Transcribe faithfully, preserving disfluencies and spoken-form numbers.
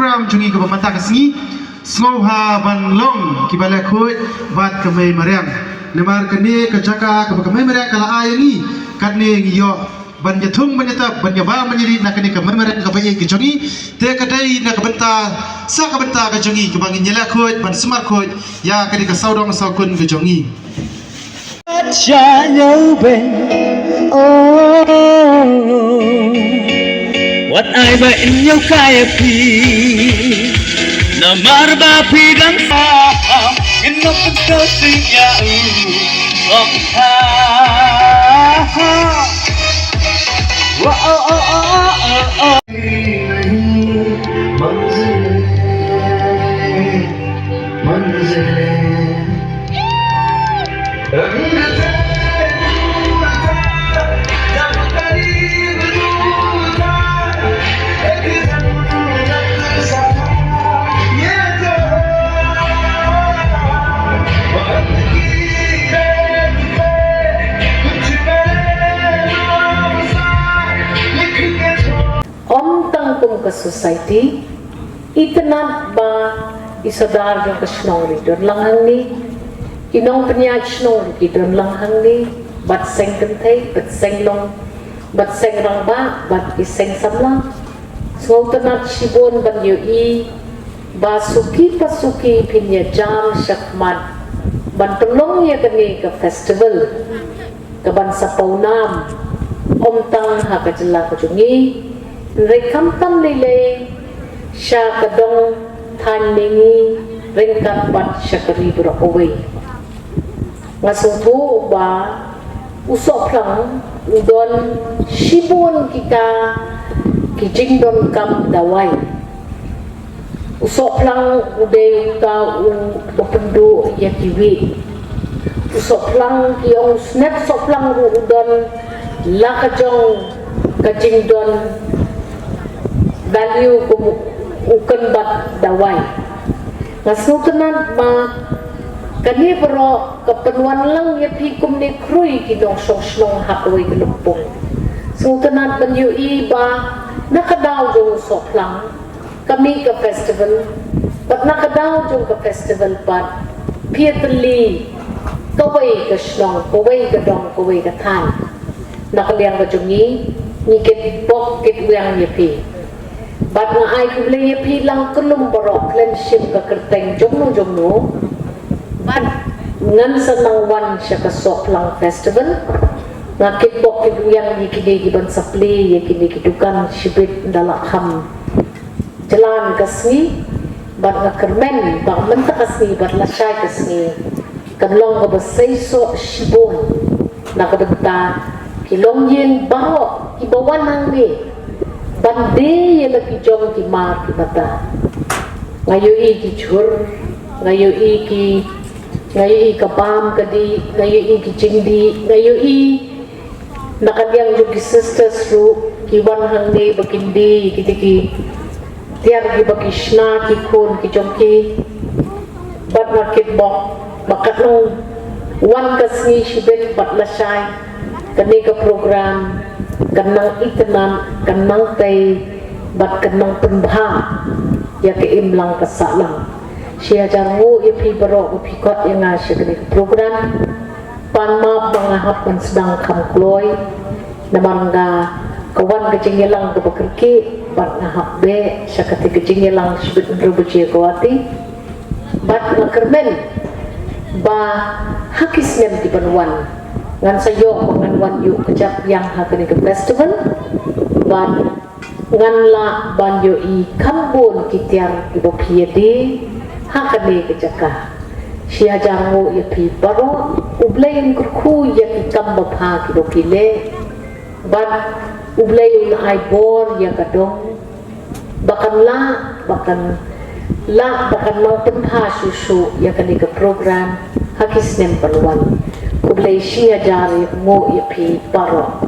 Ram jong ngi kaba mynta ka sngi, sngewbha ban long kiba leh khuid bad ka Mei Mariang. Namar kane ka jaka kaba ka Mei Mariang ka la ai ïa ngi, katne ngi ïoh ban ïathung ban ïatap ban ïabam ban ïarit na kane ka Mei Mariang kaba ïeit ka jong ngi. Te ka dei na ka bynta, sa ka bynta ka jong ngi kaba ngin ïaleh khuid ban sumar khuid ïa kane ka sawdong sawkun ka jong ngi. Cha ñiew beng, oh. Wat ai ba in ñiew kai phi. Namar ba phi dang sa, ngin nok pynto sing ya u. Ong ha. Wa, oh, oh, oh, oh, oh, oh. Ym tang kum ka society, itynnad ba i sordar jong ka shnong ruh i don lang hangne, i nongpynïaid shnong ruh i don lang hangne, bad seng kynthei, bad seng long, bad seng rangbah, bad i seng samla. Sngewtynnad shibun ban ïohi ba suki pa suki phin ïa jam shakhmat ban pynlong ïa kane ka festival kaban sa pawnam, ym tang ha ka jylla ka jong ngi, hynrei khamtam lei lei sha ka dong thaiñ mihngi, ryngkat bad sha ka ri baroh kawei. Nga sngewthuh ba u Sohphlang u don shibun kita ki jingdonkam dawai. U Sohphlang u dei uta uba pynduh ïa kiwei. U Sohphlang, ki ong u Snep Sohphlang ruh u don la ka jong ka jingdon value kum u kynbat dawai. Nga sngewtynnad ba kane baroh ka pynwan lang ïa phi kumne khrui ki nongshong shnong ha kawei ka lympung. Sngewtynnad ban ïohi ba na ka daw jong u Sohphlang ka mih ka festival, bad na ka daw jong ka festival pat phi ïatylli kawei ka shnong, kawei ka dong, kawei ka thaiñ. Na ka liang ka jong ngi, ngi kitbok kitwiang ïa phi. Bad nga ai khublei ïa phi lang kyllum baroh khlem shim ka kyrteng jongno jongno. Bad ngan sa nang wan sha ka Sohphlang Festival. Nga kitbok kitwiang ïa kine kiban sa plie ïa kine ki dukan shibit, ynda la kham jlan ka sngi, bad nga kyrmen ba mynta ka sngi bad lashai ka sngi kan long kaba seisoh shibun na ka bynta ki longïing baroh kiba wan hangne ban die ïa la ki jong ki mar ki mata. Nga ïohi ki jhur, nga ïohi ki, nga ïohi ka bam ka dih, nga ïohi ki jingdih, nga ïohi na ka liang jong ki sisters ruh ki wan hangne ba kin die ïa kiti ki tiar kiba ki shna ki khun ki jong ki. Bad nga kitbok ba katno wan ka sngi shibit bad lashai, kane ka program kan nang itynnad, kan nang tei, bad kan nang pynbha ïa ka imlang ka sahlang. Shi hajar nguh ïa phi baroh ba phi khot ïa nga sha kane ka program. Pan map ba nga hap ban sdang kham kloi, namar nga, ka wan ka jingïalang kaba kyrkieh bad nga hap beh sha kata ka jingïalang shibit hynriew baje ka wati. Bad nga kyrmen ba ha ki snem kiban wan ngan sa ïoh ba ngan wan ïuh kjat ïa ha kane ka festival. Bad ngan lah ban ïohi kham bun ki tiar kiba phi ïa die ha kane ka jaka. Shi hajar nguh ïa phi baroh, U Blei un kyrkhu ïa ki kam ba pha kiba phi leh. Bad U Blei un ai bor ïa ka dong ba kan lah, ba kan lah, ba kan long pynbha shuh shuh ïa kane ka program ha ki snem ban wan. U Blei shi hajar nguh ïa phi baroh.